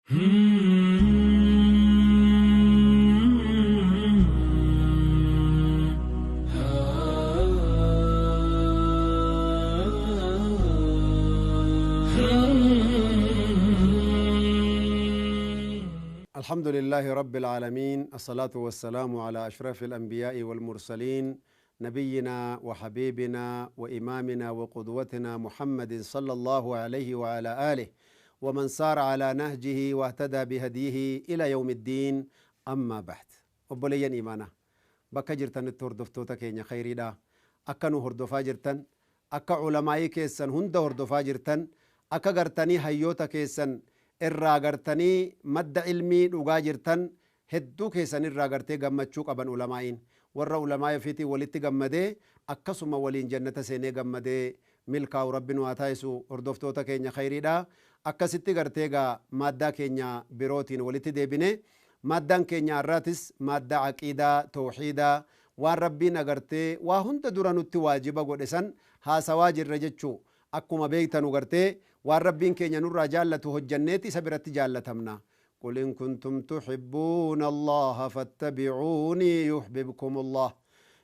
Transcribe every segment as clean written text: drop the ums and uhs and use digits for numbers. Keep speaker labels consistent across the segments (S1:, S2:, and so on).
S1: الحمد لله رب العالمين، الصلاة والسلام على أشرف الأنبياء والمرسلين، نبينا وحبيبنا وإمامنا وقدوتنا محمد صلى الله عليه وعلى آله ومن سار على نهجه واهتدى بهديه إلى يوم الدين. أما بعد، obboleeyyan iimaanaa bakka jirtanitti hordoftoota keenya khayriidha. Akka nu hordofaa jirtan, akka ulamaa'ii keessan hunda hordofaa jirtan, akka gartanii hayyoota keessan irraa gartanii madda ilmii dhugaa jirtan, hedduu keessan irraa gartee gammachuu qaban. Ulamaa'iin warra ulamaa'ii ofiitiin walitti gammadee akkasuma waliin jannata seenee gammadee milkaa'u Rabbi nu haa taasisu. Hordoftoota keenya khayriidha. Akkasitti gartee gaa maaddaa keenya birootiin walitti deebine. Maaddaan keenya har'aatis maaddaa aqiidaa tawxiidaa, waan Rabbiin agartee waa hunda dura nutti waajiba godhe san haasawaa jirra jechuu. Akkuma beektanu gartee waan Rabbiin keenya nurraa jaallatu hojjanneeti isa biratti jaallatamna. قل إن كنتم تحبون الله فاتبعوني يحببكم الله.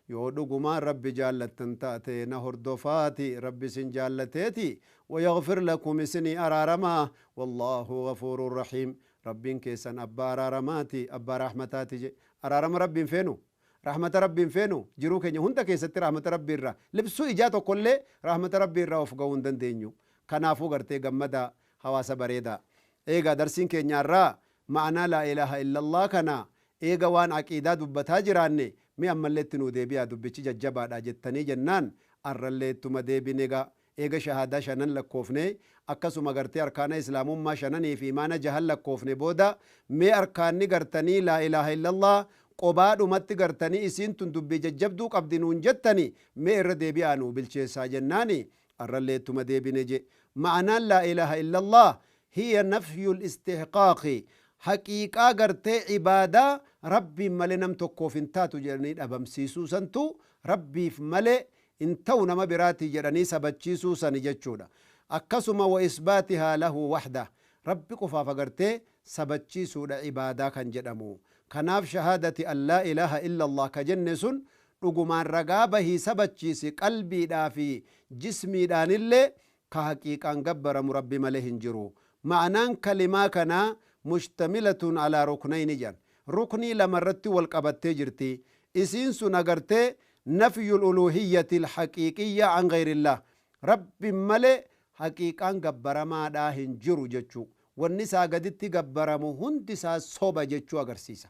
S1: Yoo dhugumaan Rabbi jaallattan taate na hordofaati, Rabbi isin jaallateeti. ويغفر لكم, isinii araaramaa. والله غفور رحيم. Rabbiin keessan abbaa araaramaati, abbaa rahmataati je. Araarama Rabbiin feenu, rahmata Rabbiin feenu, jiruu keenya hunda keessatti rahmata Rabbii irraa libsuu ijaa tokkollee rahmata Rabbii irraa of ga'uu hin dandeenyu. Kanaafuu gartee gammada, hawaasa bareedaa. Eegaa darsiin keenya irraa ma'anaa laa ilaaha illallah kana. Eega waan aqiidaa dubbataa jiraanne, mi ammallee itti nuu deebi'aa, dubbichi jajjabaadha jettanii jennaan, arrallee ittuma deebine gaa. Eega shahaadaa shanan lakkoofne, akkasuma gartee arkaana islaamummaa shananii fi imaana jahan lakkoofne booda, mee arkaanni gartanii laa ilaaha illallah qobaadhumatti gartanii isiin tun dubbii jajjabduu qabdi nuun jettani, mee irra deebi'aa nuu bilcheessaa jennaani, arrallee ittuma deebine je. Ma'anaan laa ilaaha illallah hiya nafyu istihqaaqi, haqiiqaa gartee ibaadaa Rabbiin malee nam tokkoof hin taatu jedhanii dhabamsiisuu santu, Rabbiif malee hin ta'u nama biraatii jedhanii sabachiisuu sani jechuudha. Akkasuma wa isbaatihaa lahu waxda, Rabbi qofaaf agartee sabachiisuudha ibaadaa kan jedhamu. Kanaaf shahaadati an laa ilaaha illa Allah ka jenne sun dhugumaan ragaa bahii sabachiisi, qalbiidhaa fi jismiidhaanillee ka haqiiqaan gabbaramu Rabbi malee hin jiru. Ma'anaan kalimaa kanaa mushtamilatun alaa ruknayni jedhan, ruknii lama irratti wal qabattee jirti. Isiin sun agartee nafyu uluhiyyati alhaqiiqiyya an gayrillah, Rabbin malee haqiiqaan gabbaramaadhaa hin jiru jechuu, wanni isaa gaditti gabbaramu hundi isaa soba jechuu agarsiisa.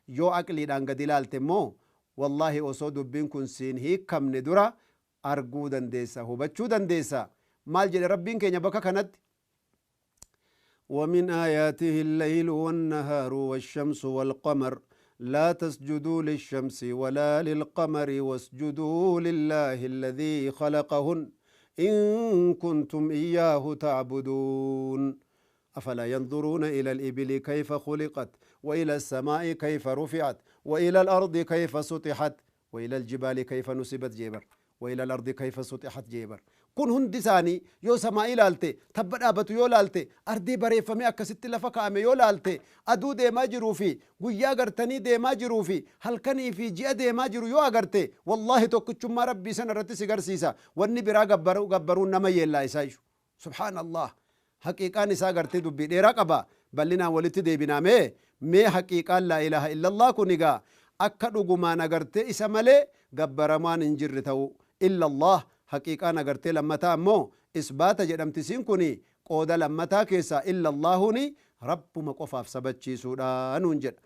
S1: Yoo aqliidhaan gadi ilaalte immoo, wallaahi osoo dubbiin kun siin hiikamne dura arguu dandeessa, hubachuu dandeessa. Maal jedhe Rabbiin keenya bakka kanatti? ومن آياته الليل والنهار والشمس والقمر لا تسجدوا للشمس ولا للقمر واسجدوا لله الذي خلقهن إن كنتم إياه تعبدون. أفلا ينظرون إلى الإبل كيف خلقت وإلى السماء كيف رفعت وإلى الأرض كيف سطحت وإلى الجبال كيف نصبت جيبر وإلى الأرض كيف سطحت جيبر. Kun hundi isaanii yoo samaa ilaalte, tabba dhaabatu yoo laalte, ardii bareeffamee akkasitti lafa kaa'ame yoo laalte, aduu deemaa jiruu fi guyyaa gartanii deemaa jiruu fi halkanii fi ji'a deemaa jiru yoo agarte, wallaahi tokkichummaa Rabbii sana irratti si garsiisa. Wanni biraa gabbaruun nama yeellaa isaa iyyuu. Subhaanallah, haqiiqaan isaa gartee dubbii dheeraa qaba, bal'inaan walitti deebinaamee. Mee haqiiqaan laa ilaaha illallah kun egaa akka dhugumaan agartee isa malee gabbaramaan hin jirre ta'u, illallah. Haqiiqaan agartee lammataa ammoo isbaata jedhamti. Isiin kun qooda lammataa keessaa illallaahuni Rabbuma qofaaf sabachiisuudha nuun jedha.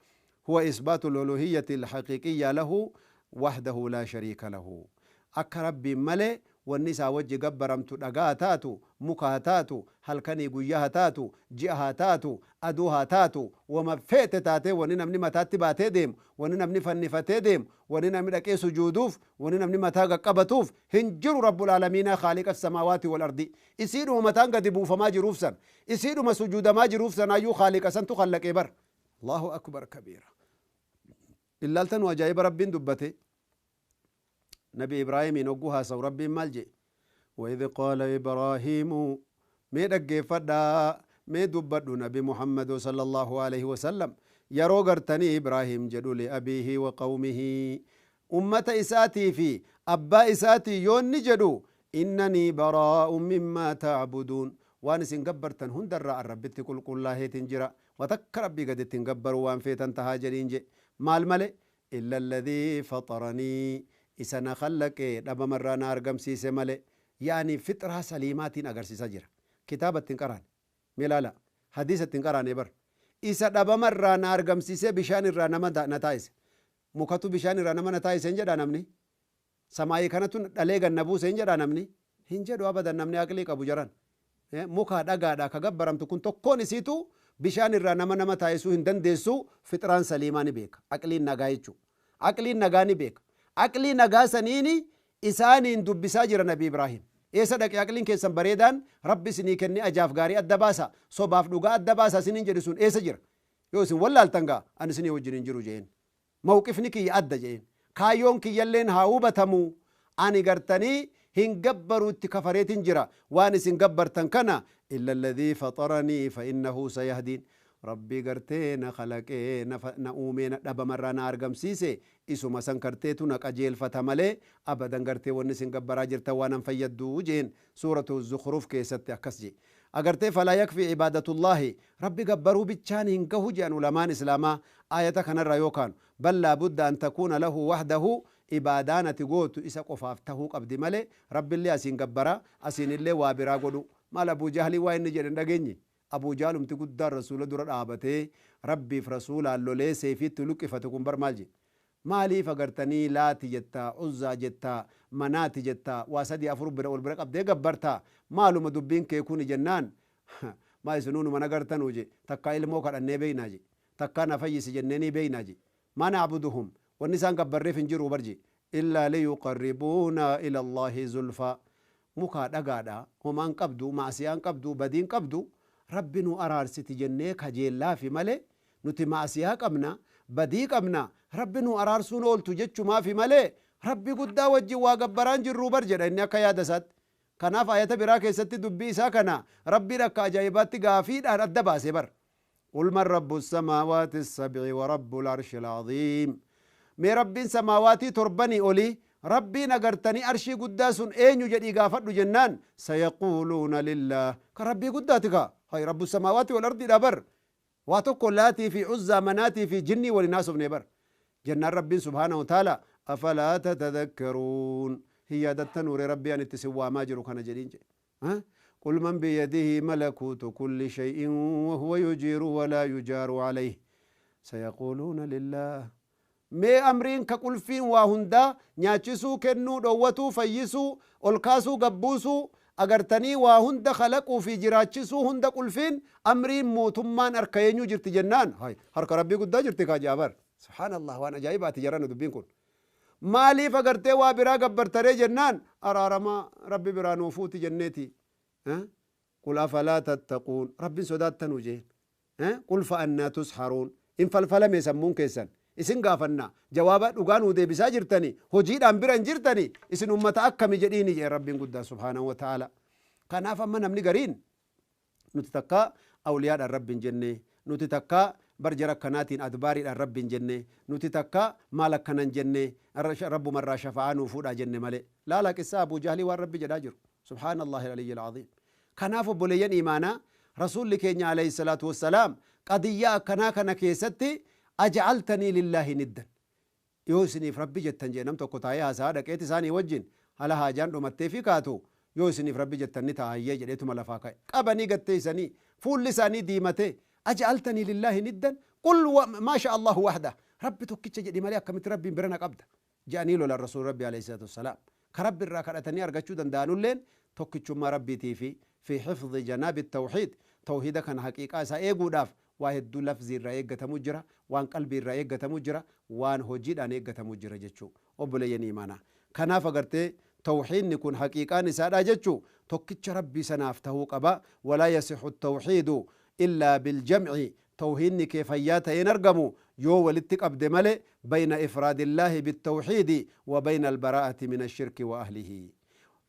S1: Huwa isbaatu luluhiyyati alhaqiiqiyya lahu wahdahu laa shariika lahu. Akka Rabbiin malee wanni isaa wajji gabbaramtu, dhagaa taatu, muka haa taatu, halkanii guyyaa haa taatu, ji'a haa taatu, aduu haa taatu, wama feete taatee, wanni namni mataatti baatee deemu, wanni namni fannifatee deemu, wanni namni dhaqee sujuuduuf, wanni namni mataa qaqqabatuuf hin jiru. Rabbul aalamiinaa, khaaliqa samaawaati wal ardi, isiidhuma mataan gadi buufamaa jiruuf san, isiidhuma sujuudamaa jiruuf sanaayyuu khaaliqa santu khallaqee bar. Allahu akbar kabiira. Illaaltanu ajaa'iba Rabbiin dubbate. Nabi Ibraahimiin hogguu haasawu Rabbiin maal jedhe? وإذ قال إبراهيم. Mee dhaggeeffadhaa. Mee dubbadhu Nabi Muhammad sallallahu alaihi wasallam yeroo gartanii Ibraahim jedhu liabiihi wa qawmihi, ummata isaatii fi abbaa isaatii yoonni jedhu, innanii baraa'un mimmaa ta'buduun, waan isin gabbartan hundarraa an Rabbitti qulqullaaheetin jira, watakka Rabbii gaditti hin gabbaru, waan feetan tahaa jedhiin je. Maal male? Illa alladhii faxaranii, isa na khallaqee dhabamarraa na argamsiise male. Yaani fixraa saliimaatiin agarsiisaa jira. Kitaaba ittiin qaraane mee laala, hadiisa ittiin qaraane bar. Isa dhabamarraa na argamsiisee bishaan irraa nama na taa'ise. Mukatu bishaan irraa nama na taa'ise hin jedhaa namni? Samaayii kanatu dhalee ganna buuse hin jedhaa namni? Hin jedhu abadan namni aqlii qabu. Jaran mukaa dhagaadha ka gabbaramtu kun tokkoon isiitu bishaan irraa nama taa'isuu hin dandeessu. Fixraan saliimaa ni beeka, aqliin nagaa jechuu, aqliin nagaa ni beeka. Aqlii nagaa saniini isaaniin dubbisaa jira Nabi Ibraahim. Eessa dhaqe aqliin keessan bareedaan Rabbi isinii kenne, ajaaf gaarii adda baasa, sobaaf dhugaa adda baasa isiniin jedhu sun eessa jira? Yoo isin wallaaltan gaa ani isinii wajjin hin jiru jeen. Mawqifni kiyya adda jeen. Kaayyoon kiyyalleen haa hubatamu, ani gartanii hin gabbaruutti kafareetin jira waan isin gabbartan kana. Illa alladhii faxaranii fa innahu sayahdiin. Rabbii gartee na kalaqee, na uumee, na dhabamarraa na argamsiise, isuma san garteetu na qajeelfata malee abadan gartee wanni isin gabbaraa jirtan waan an fayyaddu jeen. Suuratu Zukhruf keessatti akkas je agartee. Falaa yakfi cibaadatullaahi, Rabbi gabbaruu bichaan hin gahu jedhan ulamaan islaamaa ayata kanarra yookaan. Bal laabudda an takuuna lahu wahdahu, ibaadaan ati gootu isa qofaaf tahuu qabdi malee Rabbillee asiin gabbara, asiinillee waa biraa godhu. Maal, Abuu Jahlii waa inni jedhe hin dhageenye? Abuu Jaalumti guddaan Rasuula dura dhaabatee Rabbiif Rasuulaan lolee seefiitti luqqifate kun bar maal jedhe? Maaliif agartanii Laati jettaa, Uzzaa jettaa, Manaati jettaa, waa sadii afur bira ol bira qabdee gabbartaa, maaluma dubbiin kee kuni jennaan, maa isinuu numa nagartanuu je, takkaa ilmoo kadhannee beeynaa je, takkaa na fayyisi jennee ni beeynaa je. Maa nacbuduhum, wanni isaan gabbarreef hin jiru bar je, illaa liyuqarribuunaa ila Allaahi zulfaa. Mukaa dhagaadha homaan qabdu, ma'asiyaan qabdu, badiin qabdu, Rabbi nu araarsiti jennee kajeellaafi malee, nuti ma'asiyaa qabna, badii qabna, Rabbi nu araarsuun ooltu jechumaafi malee Rabbi guddaa wajjin waa gabbaraan jirruu bar jedha inni akka yaada isaatti. Kanaaf ayata biraa keessatti dubbii isaa kana Rabbiin akka ajaa'ibaatti gaafiidhaan adda baase bar. Qul man rabbu samaawaati sab'i wa rabbu l'arshi al'aziim. Mee Rabbiin samaawaatii torbanii olii, Rabbiin agartanii arshii guddaa sun eenyu jedhii gaafadhu jennaan, sayaquuluuna lillaah. Ka Rabbii guddaati ka hay rabbu samaawaati wal ardiidha bar. Waa tokko Laatii fi Uzzaa, Manaatii fi jinnii waliin haasofne bar jennaan, Rabbiin subhaanahu wa taala afalaa tatadhakkaruun, hin yaadattanuure Rabbii an itti isin waamaa jiru kana jedhiin jedhe. Qul man biyadihi malakuutu kulli shay'in wa huwa yujiiru walaa yujaaru alayhi, sayaquuluuna lillaah. Mee amriin ka qulfiin waa hundaa, nyaachisuu, kennuu, dhowwatuu, fayyisuu, ol kaasuu, gabbuusuu, agartanii waa hunda kalaquu fi jiraachisuu hunda, qulfiin amriin mootummaan harka eenyuu jirti jennaan, hay harka Rabbii guddaa jirti kaa je'a bar. Subhaanallah, waan ajaa'ibaati jarana dubbiin kun. Maaliif agartee waa biraa gabbartaree jennaan, araarama Rabbi biraa nuu fuuti jenneeti. Qul afalaa tattaquun, Rabbin sodaattanuu jeen. Qul fa annaa tusharuun, hin falfalame sammuun keessan? Isin gaafanna, jawaaba dhugaa nuu deebisaa jirtani, hojiidhaan bira hin jirtani, isin ummata akkami jedhiini jee Rabbiin guddaan subhaanahu wa ta'ala. Kanaaf amma namni gariin nuti takka awliyaadhaan Rabbi hin jenne, nuti takka bar jara akkanaatiin adbaariidhaan Rabbi hin jenne, nuti takka maal akkanan jenne, Rabbumarraa shafa'aa nuu fuudhaa jenne malee. Laalaa qissaa Abuu Jahlii waan Rabbi jedhaa jiru. Subhaanallahi aliyyi alcaziim. Kanaaf obboleeyyan iimaanaa, Rasuulli keenya alayhi salaatu wassalaam qadiyyaa akkanaa kana keessatti ajcaltanii lillaahi niddan, yoo isiniif Rabbi jettan jee. Nam tokko taa'ee haasa'a dhaqeeti isaanii wajjin hala haajaan dhumattee fi kaatu, yoo isiniif Rabbi jettan ni ta'a hayyee jedheetuma lafaa ka'e. Qabanii gatteeysanii, fuulli isaanii diimatee, ajcaltanii lillaahi niddan, qul maa sha Allahu wahda, Rabbi tokkicha jedhi malee akkamitti Rabbiin bira na qabda je'anii lolan. Rasuul Rabbi alayhi salaatu wassalaam ka Rabbi irraa kadhatanii argachuu danda'anulleen tokkichummaa Rabbiitii fi hifdhi janaabi tawxiid, tawhiida kana haqiiqaa isaa eeguudhaaf waa hedduu lafzii irraa eeggatamu jira, waan qalbii irraa eeggatamu jira, waan hojiidhaan eeggatamu jira jechuu obboleeyyan iimaanaa. Kanaaf agartee tawxiidni kun haqiiqaan isaadha jechuu tokkicha Rabbii sanaaf tahuu qaba. Walaa yasixu tawxiidu illaa biljamci, tawhiidni kee fayyaa ta'een argamu yoo walitti qabde male, bayna ifraadillaahi bittawxiidi wa bayna albaraa'ati min ashirki wa ahlihi,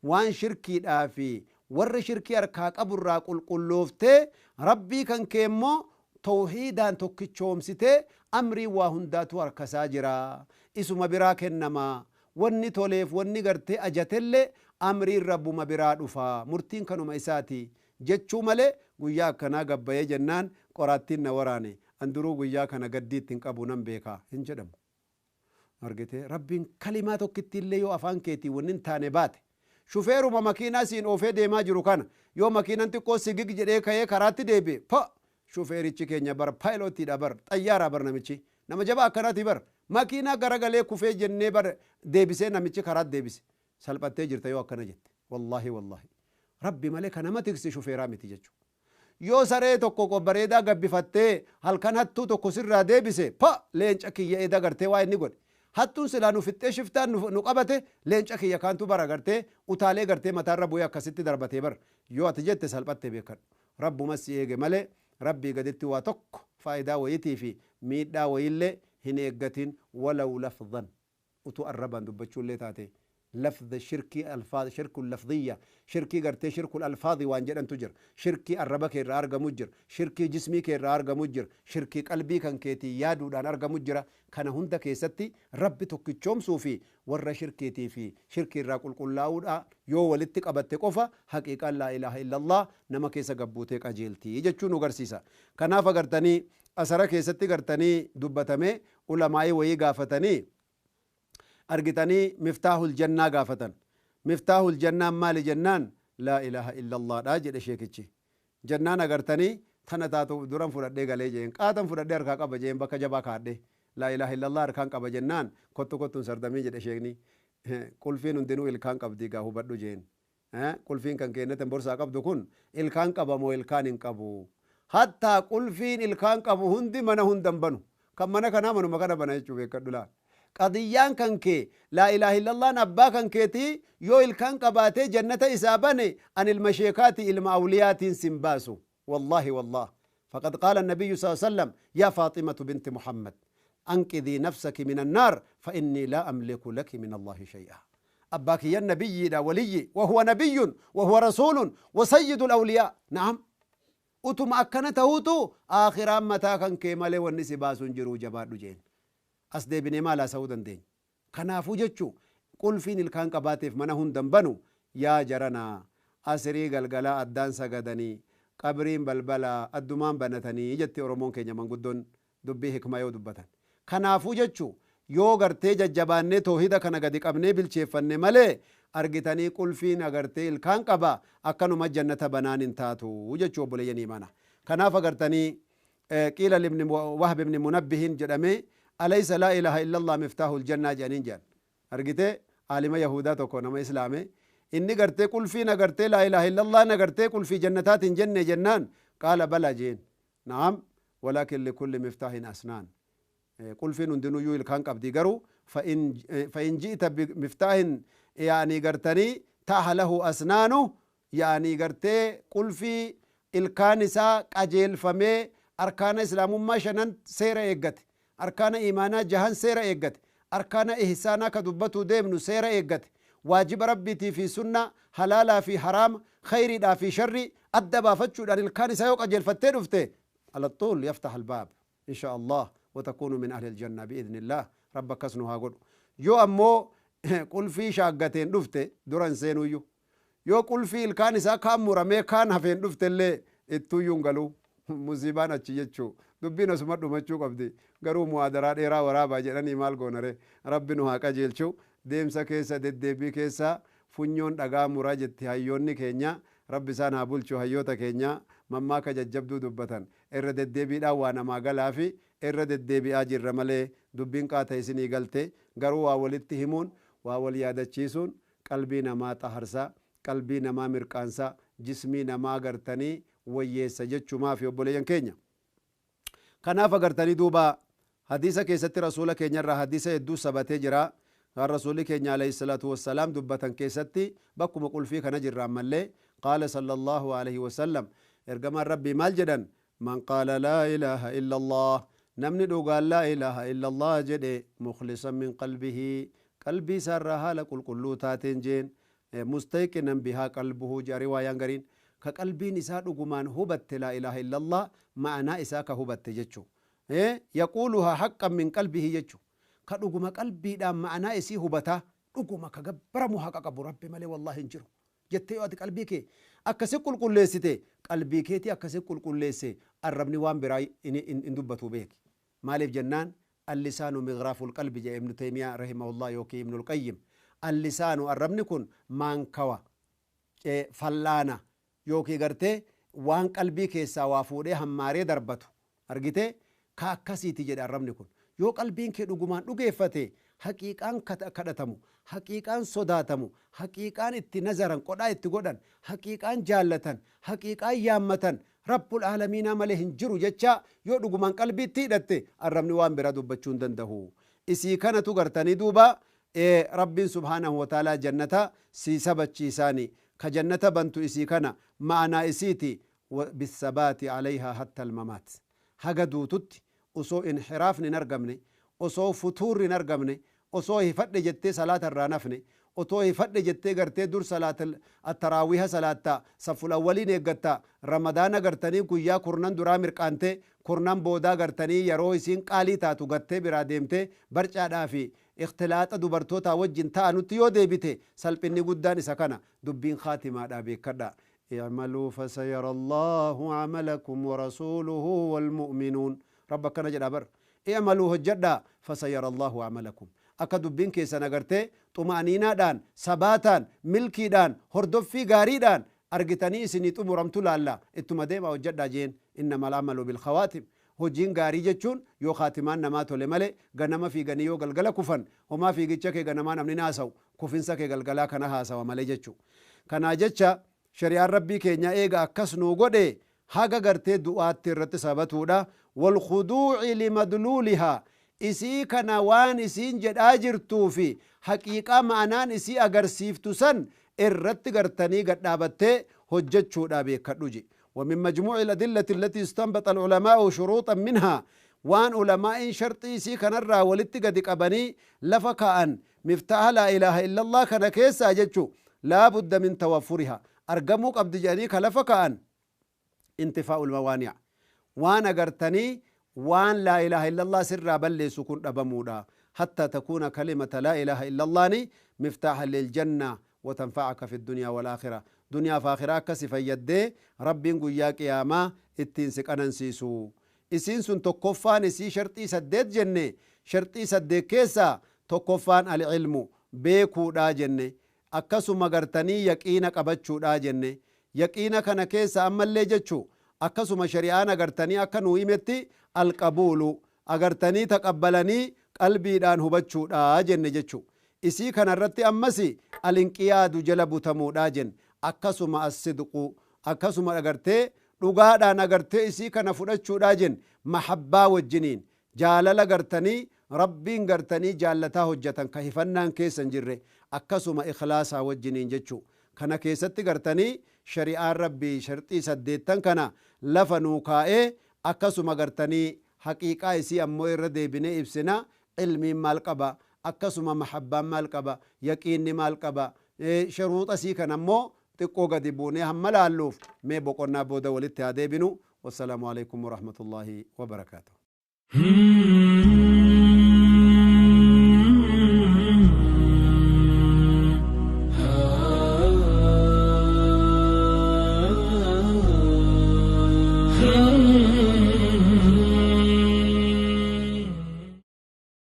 S1: waan shirkiidhaa fi Warra shirkii harkaa qaburraa qulqullooftee rabbii kan kee immoo tawhiidaan tokkichoomsitee amrii waa hundaatu harkasaa jira, isuma biraa kennama. Wanni toleef wanni gartee ajatellee amriin rabbuma biraa dhufa, murtiin kanuma isaati jechuu malee guyyaa akkanaa gabbayee jennaan qoraattiin na waraane, an duruu guyyaa kana gaddiitti hin qabu nan beeka hin jedhamu. Argitee, rabbiin kalimaa tokkitti illee yoo afaan keetii wanni hin taane baate, shufeeruma makiinaa siin oofee deemaa jiru kana yoo makiinan xiqqoo sigig jedhee ka'ee karaatti deebi'e, pa shufeerichi keenya bar paayilotiidha bar, xayyaaraa bar, namichi nama jabaa akkanaati bar, makiinaa garagalee kufee jennee bar deebisee namichi karaatti deebise, salphattee jirta yoo akkana jette. Wallaahi wallaahi, rabbi malee kan nama tikse shufeeraa miti jechuudha. Yoo saree tokko bareedaa gabbifattee halkan hattuu tokko sirraa deebise, pa leenca kiyya eeda gartee waa inni godhe, hattuun silaa nu fixxee shiftaan nu qabate, leenca kiyya kaantu bara gartee utaalee gartee mataarra bu'ee akkasitti darbatee bar yoo ati jette, salphattee beekadhu. Rabbuma si eege malee rabbii gaditti waa tokko faayidaa wayitii fi miidhaa wayiillee hin eeggatin, walaw lafdhan utuu arrabaan dubbachuullee taate. Lafdha shirkii, alfaaz shirkul lafdiyya, shirkii gartee shirkul alfaadhi waan jedhantu jira, shirkii arraba kee irraa argamu jira, shirkii jismii kee irraa argamu jira, shirkii qalbii kan keetii yaaduudhaan argamu jira. Kana hunda keessatti rabbi tokkichoomsuu fi warra shirkiitii fi shirkii irraa qulqullaa'uudha yoo walitti qabatte qofa haqiiqaan laa ilaaha illallah nama keessa gabbuutee qajeeltii jechuu nu garsiisa. Kanaaf agartanii asara keessatti gartanii dubbatame, ulamaa'ii wayii gaafatanii argitanii miftaahul jannaa gaafatan. Miftaahul jannaan maali jennaan, laa ilaaha illallaadha jedhe sheekichi. Jennaan agartanii tana taatu duran fudhadhee galee jeen, qaatan fudhadhee harkaa qaba jeen, bakka jabaa kaadhe laa ilaaha illallah harkaan qaba jennaan, kottu kottuun sardamii jedhe sheekni. Qulfiin hundinuu ilkaan qabdi gaa hubadhu jeen. Qulfiin kan kennatan borsaa qabdu kun ilkaan qaba moo ilkaan hin qabu? Hattaa qulfiin ilkaan qabu hundi mana hundan banu, kan mana kanaa manuma kana bana jechuu beekadhu. Laal, qadiyyaan kan kee laa ilaaha illallaan abbaa kan keetii yoo ilkaan qabaatee jannata isaa bane, an ilma sheekaati ilma awliyaatiin sin baasu. Wallaahi wallah, faqad qaala النبي صلى الله عليه وسلم: يا فاطمة بنت محمد، أنقذي نفسك من النار فإني لا أملك لك من الله شيئا. أباك يا النبي لا ولي، وهو نبي وهو رسول وسيد الأولياء. نعم، utuma akkana ta'uutu aakhiraan mataa kan kee malee wanni si baasuun jiruu, jabaadhu jeen. As deebinee maal haasa'uu dandeenya? Kanaafuu jechuu qulfiin ilkaan qabaateef mana hundan banu. Yaa jaranaa, asirii galgalaa addaan sagadanii qabriin balbala addumaan banatanii jetti Oromoon keenya manguddoon dubbii hikmaa yoo dubbatan. Kanaafuu jechuu yoo gartee jajjabaannee toohida kana gadi qabnee bilcheeffanne malee argitanii qulfiin agartee ilkaan qaba akkanuma jannata banaan hin taatu jechuu, obboleeyyan imaana. Kanaaf agartanii qiila libni Wahb ibni Munabbihin jedhame, alaysa laa ilaaha illallah miftaahul jannaa jedhaniin jedhan. Argitee, aalima yahudaa tokko nama islaame inni gartee qulfiin agartee laa ilaaha illallah agartee qulfii jannataatiin jenne jennaan, qaala bala jeen, naam, walaakin likulli miftaahin asnaan. Qulfiin hundinuyyuu ilkaan qabdi, garuu fa'in ji'ita miftaahin yaani gartanii taha lahu asnaanu, yaani gartee qulfii ilkaan isaa qajeelfamee arkaana islaamummaa shanan seera eeggate, arkaana imaanaa jahan seera eeggate, arkaana ihsaanaa ka dubbatuu deemnu seera eeggate, waajiba rabbiitii fi sunna, halaalaa fi haraama, khayriidhaa fi sharri adda baafachuudhaan ilkaan isaa yoo qajeelfattee dhufte, على طول يفتح الباب إن شاء الله وتكون من أهل الجنة بإذن الله. ربك كسنها قل yoo ammoo qulfii shaaggateen dhufte duran seenuyyuu, yoo qulfii ilkaan isaa kaan muramee kaan hafeen dhuftellee ittuyyuu hin galuu, musiibaan achi jechuu dubbiin asuma dhumachuu qabdi. Garuu mu'aadaraa dheeraa waraabaa jedhanii maal goonare? Rabbi nu haa qajeelchu. Deemsa keessa deddeebii keessa funyoon dhagaa muraa jetti hayyoonni keenya. Rabbi isaan haa bulchu. Hayyoota keenya mammaaka jajjabduu dubbatan irra deddeebiidhaan waa namaa galaa fi irra deddeebi'aa jirra malee dubbiin qaata isinii galte. Garuu waa walitti himuun, waa wal yaadachiisuun qalbii namaa xaharsa, qalbii namaa mirqaansa, jismii namaa gartanii wayyeessa jechumaa fi obboleeyyan keenya. Kanaaf agartanii duuba hadiisa keessatti rasuula keenyarraa hadiisa hedduu sabatee jira. Kan rasuulli keenya alayhi salaatu wassalaam dubbatan keessatti bakkuma qulfii kana jirra ammallee, qaala sallallahu alayhi wasallam, ergamaan rabbii maal jedhan? Man qaala laa ilaaha illa Allah, namni dhugaan laa ilaaha illa Allah jedhe, mukhlisan min qalbihi, qalbii isaarraa haala qulqulluu taateen jeen. Mustayqinan bihaa qalbuhu jaa riwaayaan gariin ka qalbiin isaa dhugumaan hubatte laa ilaaha illallah ma'anaa isaa ka hubatte jechu yaquuluhaa haqqan min qalbihi jechu ka dhuguma qalbiidhaan ma'anaa isii hubataa dhuguma ka gabbaramu haqa qabu rabbi malee wallahi hin jiru jettee yoo ati qalbii kee akkasi qulqulleessite qalbii keetii akkasi qulqulleesse arrabni waan biraa hin dubbatu beeki maaliif jennaan allisaanu mighraaful qalbi jedhe Ibnu Taymiyaa rahimahullah yookiin Ibnul Qayyim allisaanu arrabni kun maankawa fallaana yookiin gartee waan qalbii keessaa waa fuudhee hammaaree darbatu argite ka akkasiiti jedhe arrabni kun yoo qalbiin kee dhugumaan dhugeeffate haqiiqaan kadhatamu haqiiqaan sodaatamu haqiiqaan itti nazaran qodhaa itti godhan haqiiqaan jaallatan haqiiqaan yaammatan rabbul aalamiinaa malee hin jiru jecha yoo dhugumaan qalbiitti hidhatte arrabni waan biraa dubbachuu hin danda'u isii kanatu gartanii duuba rabbiin subhaanahu wa ta'aalaa jannata sii sabachiisaani ka jannata bantu isii kana ma'anaa isiiti bisabaati alayhaa hatta almamaat haga duututti osoo inhiraafni hin argamne osoo futuurri hin argamne osoo hifadhe jettee salaata irraa nafne otoo hifadhe jettee gartee dur salaata attaraawiha salaatta safful awwaliin eeggatta ramadaana gartanii guyyaa kurnan duraa mirqaante kurnan boodaa gartanii yeroo isiin qaalii taatu gattee biraa deemte barcaadhaa fi ikhtilaaxa dubartootaa wajjin ta'anutti yoo deebite salphinni guddaan isa kana dubbiin khaatimaadha beekadha اعملوا فسيرى الله عملكم ورسوله والمؤمنون ربك كان جدا بر اعملوا هجدا فسيرى الله عملكم akka dubbiin keessan agartee xuma'aniinaadhaan sabaataan milkiidhaan hordoffii gaariidhaan argitanii isinii xumuramtu laalla ittuma deemaa hojjedhaa jeen innamal amalu bilkhawaatim hojiin gaarii jechuun yoo khaatimaan namaa tole malee ganama fiiganii yoo galgala kufan homaa fiigicha kee ganamaa namni haasa'u kufinsa kee galgalaa kana haasawa malee jechuu kanaa jecha shari'aan rabbii keenya eega akkas nuu godhe haga gartee du'aatti irratti sabatuudha walkhuduuci limadluulihaa isii kana waan isiin jedhaa jirtuu fi haqiiqaa ma'anaan isii agarsiiftu san irratti gartanii gadhaabattee hojjechuudha beekadhu je ومن مجموع الأدلة التي استنبط العلماء شروطا منها وان علماء شرطي سي كان الرا ولت قد قبني لفكاء مفتاح لا إله إلا الله كان كيسا جتشو لا بد من توفرها أرقموك أبد جاني كلفكاء انتفاء الموانع وانا قرتني وان لا إله إلا الله سر بل سكون أبمودا حتى تكون كلمة لا إله إلا الله مفتاحا للجنة وتنفعك في الدنيا والآخرة دنيا فاخرة كسف يدي ربي قياك يا ما اتنسك أننسيسو إسين سن تكفان إسي شرطي سدد جنة شرطي سدد كيسا تكفان العلم بيكو دا جنة أكسو مغرتني يقينك أبتشو دا جنة يقينك أنا كيسا أما اللي جتشو أكسو مشريعان أغرتني أكنو إيمتي القبول أغرتني تقبلني قلبي دان هبتشو دا جنة جتشو إسي كان الرتي أمسي الانقياد جلب تمو دا جن akkasuma as-sidqu akkasuma agartee dhugaadhaan agartee isii kana fudhachuudhaa jen mahabbaa wajjiniin jaalala gartanii rabbiin gartanii jaallataa hojjatan ka hifannaan keessa hin jirre akkasuma ikhlaasaa wajjiniin jechuu kana keessatti gartanii shari'aan rabbii sharxii 8 kana lafa nuu kaa'ee akkasuma gartanii haqiiqaa isii ammoo irra deebinee ibsina ilmiin maal qaba akkasuma mahabbaan maal qaba yaqiinni maal qaba shuruuxa isii kana ammoo xiqqoo gadi buunee hamma laalluuf mee boqonnaa booda walitti haa deebinu. Wassalaamu alaikum warahmatullaahi wabarakaatuh.